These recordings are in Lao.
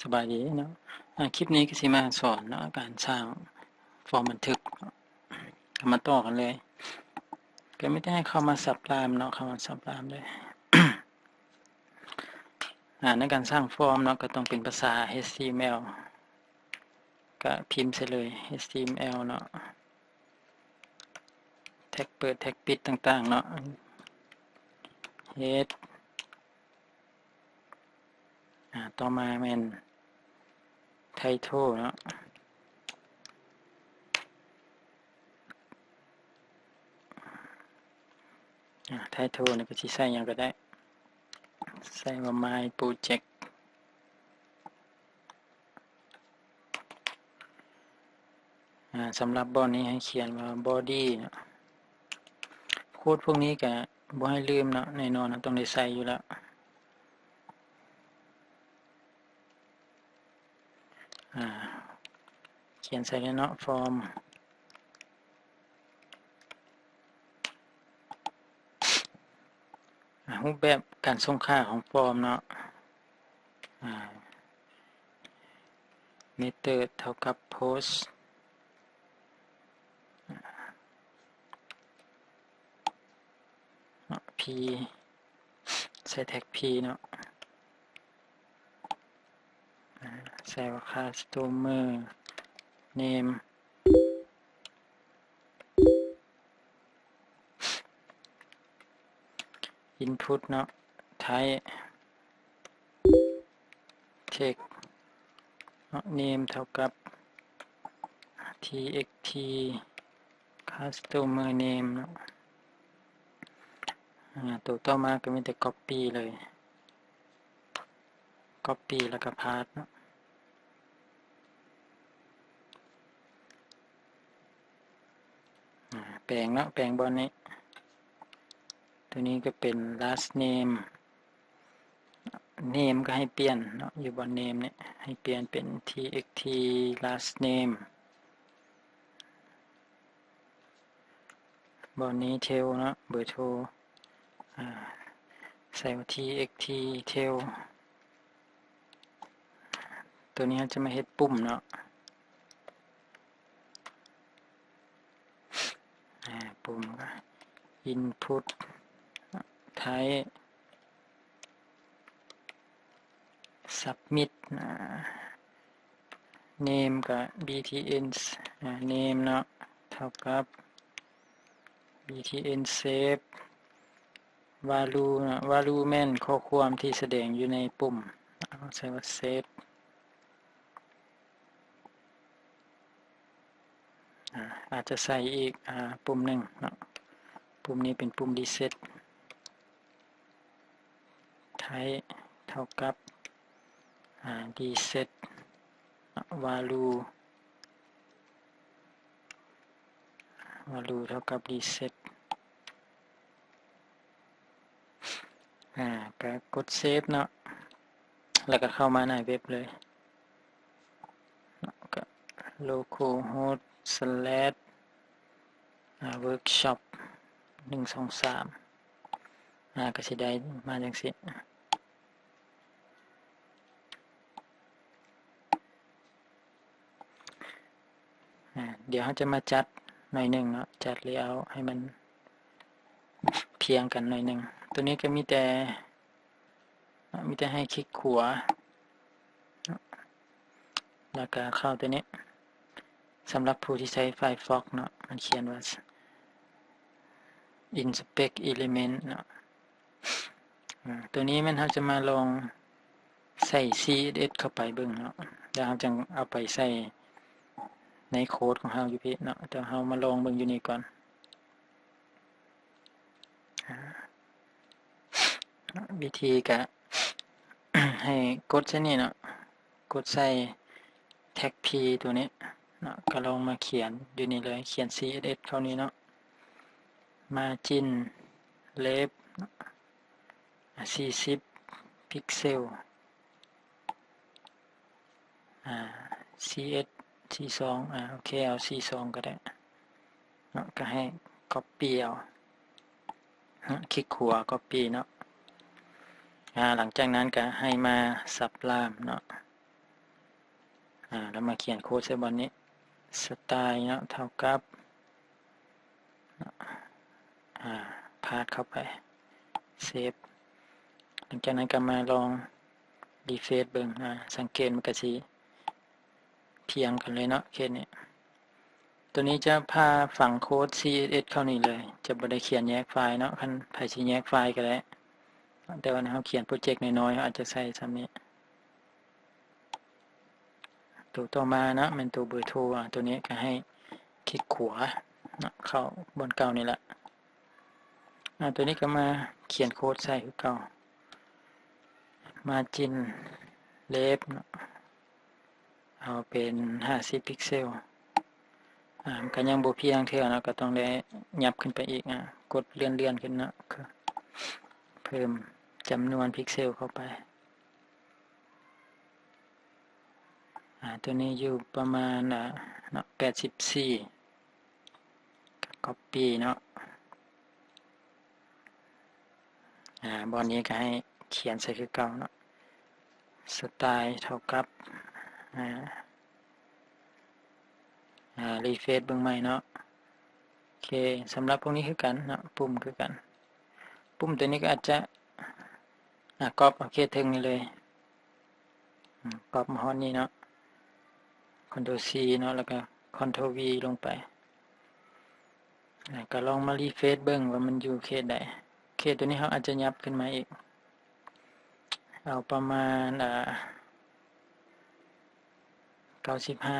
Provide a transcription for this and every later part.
ສະບາຍດີເນາະ ອາ ຄລິບນີ້ກໍຊິມາສອນເນາະ ການສ້າງຟອມບັນທຶກ. ເຮົາມາຕໍ່ກັນເລີຍ ກໍມີແຕ່ໃຫ້ເຂົ້າມາສັບລາມເນາະ ເຂົ້າມາສັບລາມເລີຍ. ອາ ໃນການສ້າງຟອມເນາະ ກໍຕ້ອງເປັນພາສາ ເອັດທີເອັມແອລ ກໍພິມໃສ່ເລີຍ ເອັດທີເອັມແອລ ເນາະ ແທັກເປີດ ແທັກປິດຕ່າງໆເນາະ ເຮັດ ອາ ຕໍ່ມາແມ່ນໄທໂທເນາະ ອາ ໄທໂທນີ້ກໍຊິໃສ່ຫຍັງກໍໄດ້ ໃສ່ວ່າ My Project. ອາ ສຳລັບບ່ອນນີ້ໃຫ້ຂຽນວ່າ Body ເນາະ ໂຄດພວກນີ້ກະບໍ່ໃຫ້ລືມເນາະ ແນ່ນອນເຮົາຕ້ອງໄດ້ໃສ່ຢູ່ແລ້ວ. ອາ ຂຽນໃສ່ເລີຍເນາະ Form. ອາ ຮູບແບບການສົ່ງຄ່າຂອງຟອມເນາະ ອາ Method ເທົ່າກັບ Post ເນາະ P ໃສ່ແທັກ P ເນາະ ອາ ໃສ່ວ່າ Customer Name Input ເນາະ Type Text ເນາະ Name ເທົ່າກັບ txt Customer Name ເນາະ ອາ ໂຕຕໍ່ມາກໍມີແຕ່ Copy ເລີຍ Copy ແລ້ວກໍ Paste ເນາະ ອາ ແປງເນາະ ແປງບ່ອນນີ້ ໂຕນີ້ກໍເປັນ Last Name Name ກໍໃຫ້ປ່ຽນເນາະ ຢູ່ບ່ອນ Name ນີ້ໃຫ້ປ່ຽນເປັນ txt Last Name ບ່ອນນີ້ Tel ເນາະ ເບີໂທ ອາ ໃສ່ວ່າ txt Tel. ໂຕນີ້ເຮົາຈະມາເຮັດປຸ່ມເນາະ ອາ ປຸ່ມ Input Type Submit ອາ Name ກໍ btn ອາ Name ເນາະ ເທົ່າກັບ btn Save Value ເນາະ Value ແມ່ນຂໍ້ຄວາມທີ່ສະແດງຢູ່ໃນປຸ່ມ ເອົາໃສ່ວ່າ Save. ອາ ອາດຈະໃສ່ອີກ ອາ ປຸ່ມໜຶ່ງເນາະ ປຸ່ມນີ້ເປັນປຸ່ມ Reset Type ເທົ່າກັບ ອາ Reset Value Value ເທົ່າກັບ Reset ອາ ກໍກົດ Save ເນາະ ແລ້ວກໍເຂົ້າມາໜ້າເວັບເລີຍ ກໍ localhost slash workshop ໜຶ່ງ ສອງ ສາມ ອາ ກໍຊິໄດ້ມາຈັ່ງຊີ້. ອາ ດຽວເຮົາຈະມາຈັດໜ້ອຍໜຶ່ງເນາະ ຈັດ layout ໃຫ້ມັນພຽງກັນໜ້ອຍໜຶ່ງ ໂຕນີ້ກໍມີແຕ່ ມີແຕ່ໃຫ້ຄລິກຂວາ ແລ້ວກໍເຂົ້າໂຕນີ້ ສຳລັບຜູ້ທີ່ໃຊ້ Firefox ເນາະ ມັນຂຽນວ່າ Inspect Element ເນາະ ອາ ໂຕນີ້ແມ່ນເຮົາຈະມາລອງໃສ່ CSS ເຂົ້າໄປເບິ່ງເນາະ ແລ້ວເຮົາຈັ່ງເອົາໄປໃສ່ໃນໂຄດຂອງເຮົາຢູ່ພີ້ເນາະ ແຕ່ເຮົາມາລອງເບິ່ງຢູ່ນີ້ກ່ອນ. ອາ ວິທີກະໃຫ້ກົດໃສ່ນີ້ເນາະ ກົດໃສ່ Tag P ໂຕນີ້ເນາະ ກະລອງມາຂຽນຢູ່ນີ້ເລີຍ ຂຽນ CSS ເຂົ້ານີ້ເນາະ Margin Left ສີ່ສິບ Pixel ອາ ສີ່ເອັດ ສີ່ສອງ ອາ ໂອເຄ ເອົາ ສີ່ສອງ ກໍໄດ້ເນາະ ກໍໃຫ້ Copy ເອົາ ຄລິກຂວາ Copy ເນາະ ອາ ຫຼັງຈາກນັ້ນກໍໃຫ້ມາ Sublime ເນາະ ອາ ແລ້ວມາຂຽນໂຄດໃສ່ບ່ອນນີ້ ສະຕາຍເນາະ ເທົ່າກັບ ອາ ພາດເຂົ້າໄປ ເຊບ. ຫຼັງຈາກນັ້ນກໍມາລອງຣີເຟຣຊເບິ່ງ ອາ ສັງເກດມັນກໍຊິພຽງກັນເລີຍເນາະ ເຄສນີ້. ໂຕນີ້ຈະພາຝັງໂຄດ ຊີເອສເອສ ເຂົ້ານີ້ເລີຍ ຈະບໍ່ໄດ້ຂຽນແຍກໄຟລ໌ເນາະ. ຄັນໃຜຊິແຍກໄຟລ໌ກໍໄດ້ ແຕ່ວ່າເຮົາຂຽນໂປຣເຈັກນ້ອຍໆ ເຮົາອາດຈະໃສ່ສ່ຳນີ້. ໂຕຕໍ່ມາເນາະ ແມ່ນໂຕເບີໂທ ອາ ໂຕນີ້ກໍໃຫ້ຄລິກຂວາເນາະ ເຂົ້າບ່ອນເກົ່ານີ້ລະ. ອາ ໂຕນີ້ກໍມາຂຽນໂຄດໃສ່ຄືເກົ່າ ມາຈິນເລັບເນາະ ເອົາເປັນຫ້າສິບພິກເຊວ. ອາ ມັນກໍຍັງບໍ່ພຽງເທື່ອເນາະ ກໍຕ້ອງໄດ້ຫຍັບຂຶ້ນໄປອີກ ອາ ກົດເລື່ອນໆຂຶ້ນເນາະ ເພີ່ມຈຳນວນພິກເຊວເຂົ້າໄປ. ອາ ຕົວນີ້ຢູ່ປະມານ ອາ ເນາະ ແປດສິບສີ່ ກໍກັອບປີ້ເນາະ. ອາ ບ່ອນນີ້ກໍໃຫ້ຂຽນໃສ່ຄືເກົ່າເນາະ ສະຕາຍເທົ່າກັບ ອາ ອາ ຣີເຟຣຊເບິ່ງໃໝ່ເນາະ. ໂອເຄ ສຳລັບພວກນີ້ຄືກັນເນາະ ປຸ່ມຄືກັນ ປຸ່ມຕົວນີ້ກໍອາດຈະ ອາ ກັອບເອົາເຄສເທິງນີ້ເລີຍ ອາ ກັອບມາຮອດນີ້ເນາະ ຄອນໂທຣຊີເນາະ ແລ້ວກໍຄອນໂທຣວີລົງໄປ ອາ ກໍລອງມາຣີເຟຣຊເບິ່ງວ່າມັນຢູ່ເຄສໃດ. ເຄສຕົວນີ້ເຮົາອາດຈະຫຍັບຂຶ້ນມາອີກ ເອົາປະມານ ອາ ເກົ້າສິບຫ້າ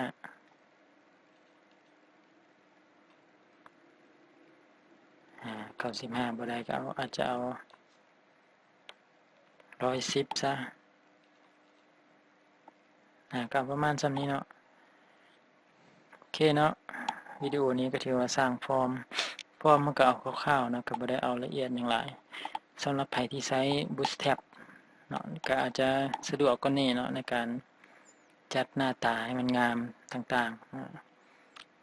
ອາ ເກົ້າສິບຫ້າບໍ່ໄດ້ກໍເອົາ ອາດຈະເອົາຮ້ອຍສິບຊະ ອາ ກໍປະມານສ່ຳນີ້ເນາະ. ໂອເຄເນາະ ວິດີໂອນີ້ກໍຖືວ່າສ້າງຟອມ ຟອມມັນກໍເອົາຄ່າວໆເນາະ ກໍບໍ່ໄດ້ເອົາລະອຽດຫຍັງຫຼາຍ. ສຳລັບໃຜທີ່ໃຊ້ Bootstrap ເນາະ ກໍອາດຈະສະດວກກວ່ານີ້ເນາະ ໃນການຈັດໜ້າຕາໃຫ້ມັນງາມຕ່າງໆ. ອາ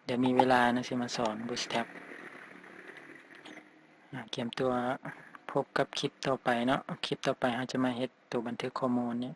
ດຽວມີເວລານະ ຊິມາສອນ Bootstrap. ອາ ກຽມຕົວພົບກັບຄລິບຕໍ່ໄປເນາະ ຄລິບຕໍ່ໄປເຮົາຈະມາເຮັດໂຕບັນທຶກຂໍ້ມູນນີ້.